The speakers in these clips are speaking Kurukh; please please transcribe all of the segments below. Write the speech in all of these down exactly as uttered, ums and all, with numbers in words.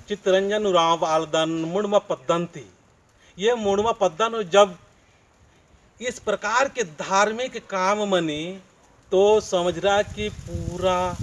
चितरंजन उराँव आलदन मुड़मा पद्दन ती। ये मुड़मा पद्दन जब इस प्रकार के धार्मिक काम मनी तो समझरा कि पूरा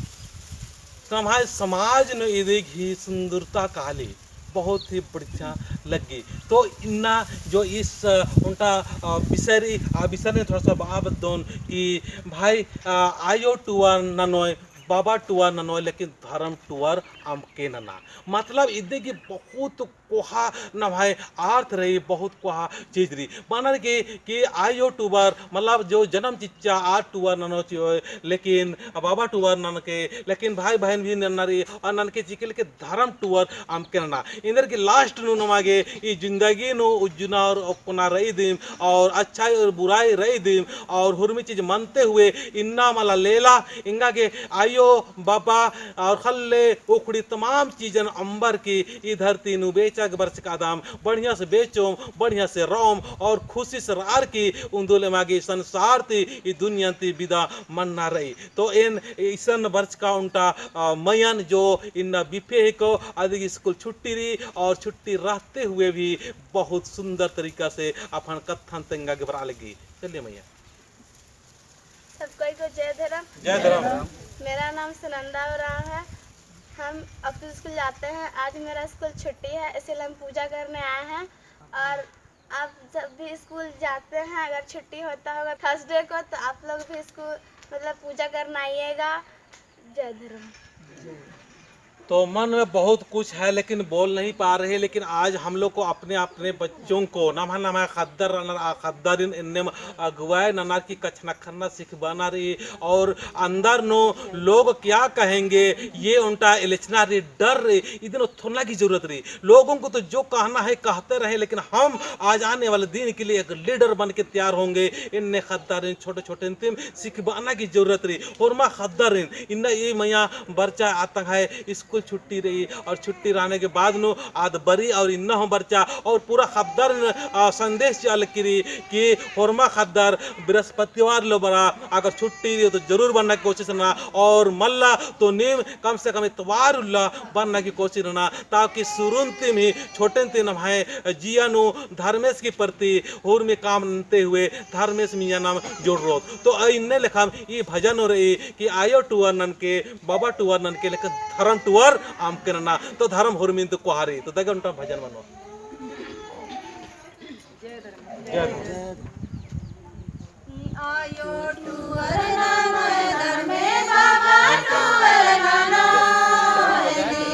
नम्है समाज नू इदी गही सुंदरता काली बहुत ही बढ़िया लग्गी। तो इन्ना जो इस, अ, ओन्टा, अ, विषय रई, आ विषय नू थोड़ा सा बआ बअदन कि भाई, अ, आयो टुअर ननोय, बाबा टुअर ननोय, लेकिन धर्म टुअर अमके नना। मतलब इदी गही बहुत कोहा नम्है अर्थ रई, बहुत कोहा चीज रई। बअनर कि, कि आयो टुअर, मतलब जो जनम चिच्चा आ टुअर ननो चिओय, लेकिन बाबा टुअर ननके, लेकिन भाई बहन भी नन्ना रई, और ननके चिके लेकिन धर्म टुअर अमके नना। एन्देर कि last नू नमा गे ई जिंदगी नू उज्जना और ओक्कना रई दिम, और अच्छाई और बुराई रई दिम, और हुरमी चीज मनते हुए इन्ना मला लेला, एंगा गे आयो, बाबा, और ख़ल्ले उखड़ी तमाम चीजन अम्बर की ई धरती नू बेचा गे बरचकादम, बढ़िया से बेचोम, बढ़िया से रओम और खुशी से रअर की उन्दुल एमा गे संसार ती ई दुनिया ती बिदा मन्ना रई। तो एन इसन बरचका ओन्टा, अ, मयन जो इन्ना बिफे हेको, अदिगे स्कूल छुट्टी रई और छुट्टी रहते हुए भी बहुत सुंदर तरीका से अपन कत्थन तेंगा गे बरआ लगी। चलिए मया। सब कोई को जय धर्म। जय धर्म। मेरा नाम सुनंदा उराँव है। हम अब तो स्कूल जाते हैं। आज मेरा स्कूल छुट्टी है, इसलिए हम पूजा करने आए हैं। और आप जब भी स्कूल जाते हैं, अगर छुट्टी होता होगा थर्सडे को, तो आप लोग भी स्कूल, मतलब, पूजा करने आइएगा। जय धर्म। तो मन में बहुत कुछ है, लेकिन बोल नहीं पा रहे, लेकिन आज हम लोग को अपने, अपने बच्चों को, नम्है, नम्है ख़द्दर रअनर, आ ख़द्दारिन एन्नेम अगुवाई ननर की कछनखरना सिखाबअना रई, और अंदर नू लोग क्या कहेंगे, ये ओन्टा एल्चना रई, डर रई, इदिन ओथरना की जरूरत रई। लोगों को तो जो कहना है कहते रहे, लेकिन हम आज आने वाले दिन के लिए एक लीडर बन के तैयार होंगे। एन्ने ख़द्दारिन छोटे छोटे तिम सिखाबअना की जरूरत रई। होरमा ख़द्दारिन इन्ना ई मया बरचा आतंक है, स्कूल छुट्टी रई और छुट्टी रहने के बाद नू आद बरई और इन्ना हूँ बरचा और पूरा ख़द्दारिन, आ, संदेश चिआ लगी रई कि होरमा ख़द्दर बृहस्पतिवार लो बरआ, अगर छुट्टी रई तो जरूर बरना की कोशिश नना और मल्ला तो नीम कम से कम इतवार उल्ला बरना की कोशिश नना, ताकि सुरुन तिम ही छोटेन तिम नम्है जिया नू धर्मेस की प्रति हुरमी काम नन्ते हुए धर्मेस मइय्याँ नाम जोड़रोत। तो इन्ने लेखा ई भजन नू रई कि आयो टुअर ननके, बाबा टुअर ननके, लेकिन धर्म टुअर अमके नना। तो धर्म हुरमिन तो कोहा रई। तो दगे ओन्टा भजन मनो। आयो टुअर ननोय धर्मे बाबा टुअर ननोय दी।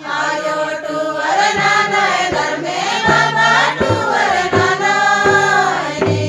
आयो टुअर ननोय धर्मे बाबा टुअर ननोय दी।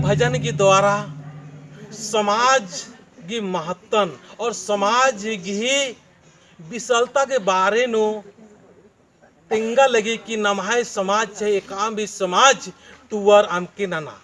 भजन की द्वारा समाज की महत्तन और समाज की विशालता के बारे नू तेंगा लगी कि नम्है समाज चाहे एकअम भी समाज टुअर अमके नना।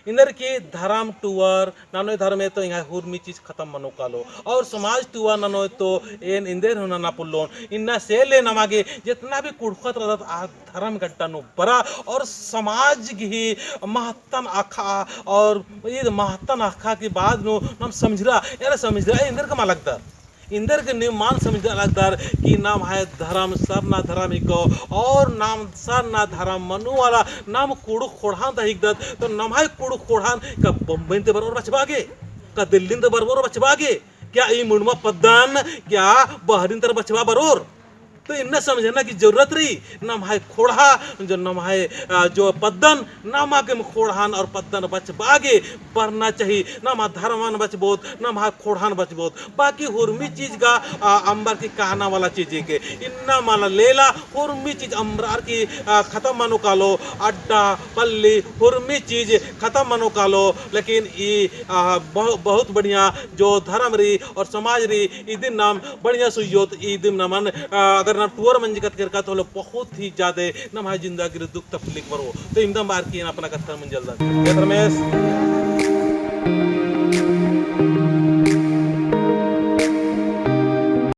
एन्देरगे धरम टुअर, ननोय धरमे तो एंग्है हुरमी चीज खतम मनो कालो। और समाज टुअर ननोय तो एन एन्देर हूँ नना पोल्लोन। इन्ना से ले नमा गे जेतना भी कुँड़ुख़त रअदत आ धरम गड्डा नू बरआ और समाज गही महत्तन अख़आ और ईद महत्तन अख़आ की बाद नू नम समझरआ, एरा समझरआ, एन्देरगे मल लगदर। एन्देरगे नीम मल समझरआ लगदर कि नम्है धरम सरना धरम हिको और नाम सरना धरम मनु वाला नाम कुँड़ुख़ ख़ोंड़हान ता हिकदत, तो नम्है कुँड़ुख़ ख़ोंड़हान का बम्बईन ता बरओर बछाबआ गे, का दिल्लीन ता बरओर बछाबआ गे, का ई मुड़मा पद्दन का बहरिन ता बछाबआ बरओर? तो इन्ना समझना की जरूरत रई। नम्है ख़ोंड़हा, जो नम्है, आ, जो पद्दन, नमा गे ख़ोंड़हान और पद्दन बछाबआ गे बरना चाही। नमा धरमन बछाबओत, नम्है ख़ोंड़हान बछाबओत। बाकी हुरमी चीज गा, आ, अम्बर की कहना वाला चीज हिके। इन्ना मला लेला हुरमी चीज अम्बरअर की, आ, खतम मनो कालो, अड्डा, पल्ली, हुरमी चीज खतम मनो कालो। लेकिन ई, आ, बहु-, बहुत बढ़िया जो धरम रई और समाज रई, इदिन नाम बढ़िया सुइयोत, इदिन नमन, आ, अगर नाम टुअर मंजकत केरका तो होले बहुत ही ज्यादा नम्है जिंदगी रई दुख तकलीफ बरओ। तो इमदम बअर की एन अपना कत्थन मुंजलदन। जय धर्मेस।